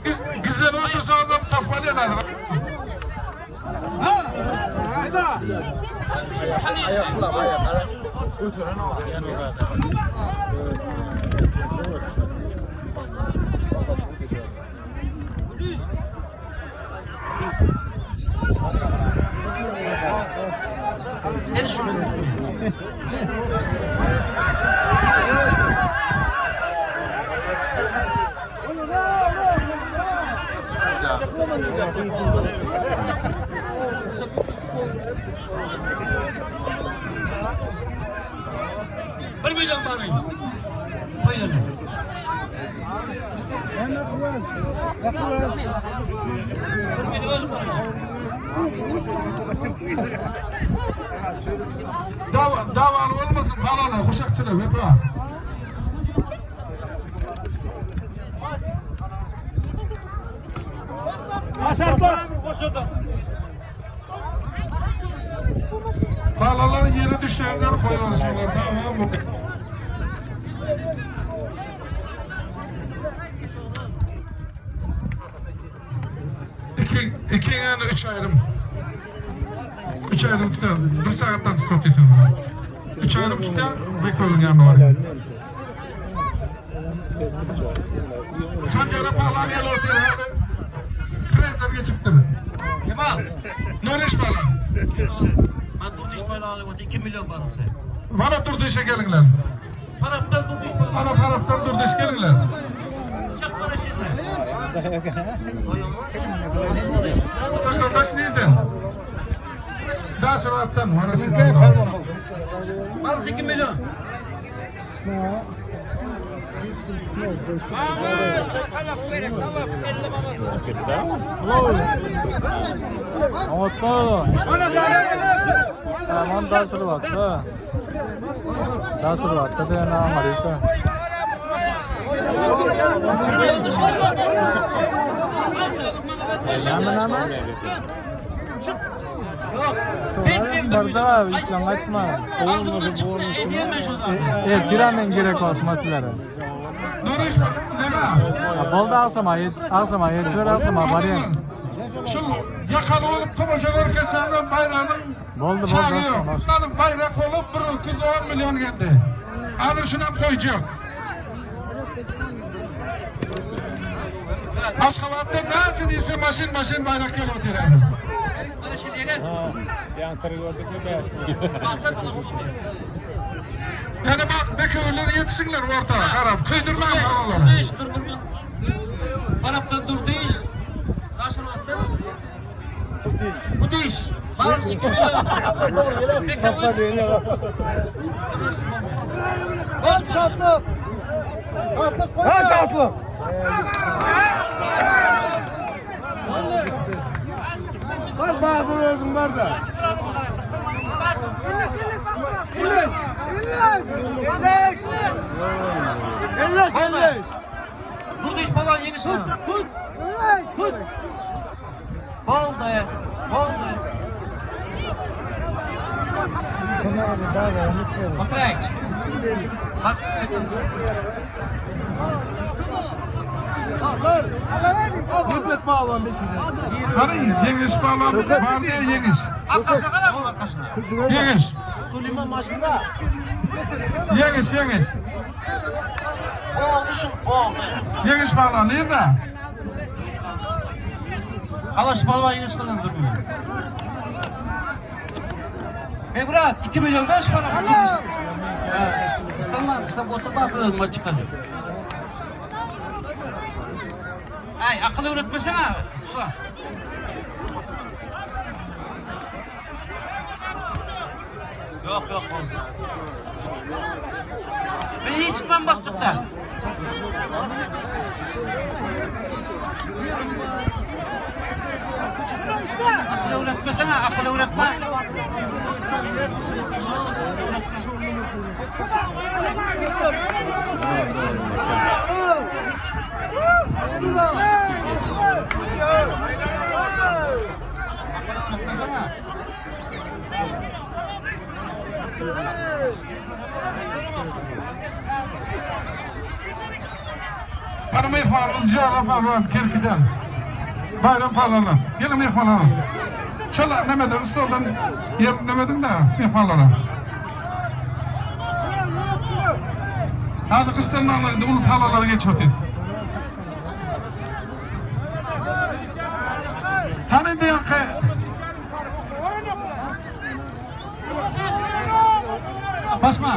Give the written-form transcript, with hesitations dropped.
Biz gizlenip otursaňyzam tapyp alýan hazir. Seni şu Bir milyon parayız. Koyalım. Bir milyon para. Dava, davaly bolmasyn palalar guşakçylar wepa. Palalar ýere düşenler goýar şolar dava bu. İki, iki yani üç ayrım. Üç ayrım tutar. Bir saattan tutar dedim. Üç ayrım tutar. Bekleyin yanına var. Sancara pahalı gel ortaya hadi. Prezler geçiptir. Kemal. Nuriş pahalı. Kemal. Ben durdu iş paylaşalım. 2 milyon parası. Bana durdu işe gelinler. Taraftan durdu iş paylaşalım. Bana taraftan durdu işe gelinler. Çok para şimdi. Sakardaş nereden? Daşrabattan. Maraş'tan. Parası 2 milyon. Otto. Tamam 10 rupiye. 10 rupiye de na Amerika. 1 milyon dışarı. 1 milyon bana ben Name name? Yok. Hiç Barda işlen aytma. Ağzımdan çıktı. Ediyemem şu zaman. E, kiramen gerek olmasıları. Nuriş neme? Bolda alsama, alsama, yetler alsama, baryan. Şu yakalı olup tomaşa görkezenden bayrağının Boldy, boldy, çağı yok. boldy. Bunların bayrak olup bir 210 milyon geldi. Alın şuna koyacak. Aşkabat'ta ne için ise maşin maşin bayrak geliyor diyelim. Bana şimdi gel. Bahtar bana bu Yani bak bekirler yetişsinler orta karab. Kıydırma onları. Durdu iş, dur dur dur. Taraftan durdu iş. Taşrabattan. Bu iş. Parası 2 milyon. Gol Şatlık. Ha şatlık. Var bazı öldüm var da. İlleş. İlleş. İlleş. İlleş. Durdu iş falan yeni sana. Tut. Tut. Bol dayı. Bol dayı. Oturayım. Bak. Hani yeniş falan var diye yeniş. Arkasına kadar mı arkasına? Yeniş. Süleyman maçında. Yeniş yeniş. O oldu şu. O oldu. Yeniş falan nerede? Alaş vallahi yüz kadar durmuyor. Evrat 2 milyon ver şu bana. Kısalma kısa oturma atılır maç çıkarıyor. Ay akıl öğretmesene abi. Usta. Yok yok olmuyor. Ben hiç çıkmam bastıkta. Akıl öğretmesene, akıl öğretme. Akıl öğretmesene. Mana myhmanymyz Jaba Palwan Kerkiden. Baýram Palwana. Geliň myhmanlar. Şol nemeden stoldan ýer nemediň de myhmanlara. Hadi gysdanmaňlar indi uly salalara geçip otyrys. Hany indi ýaňky Basma.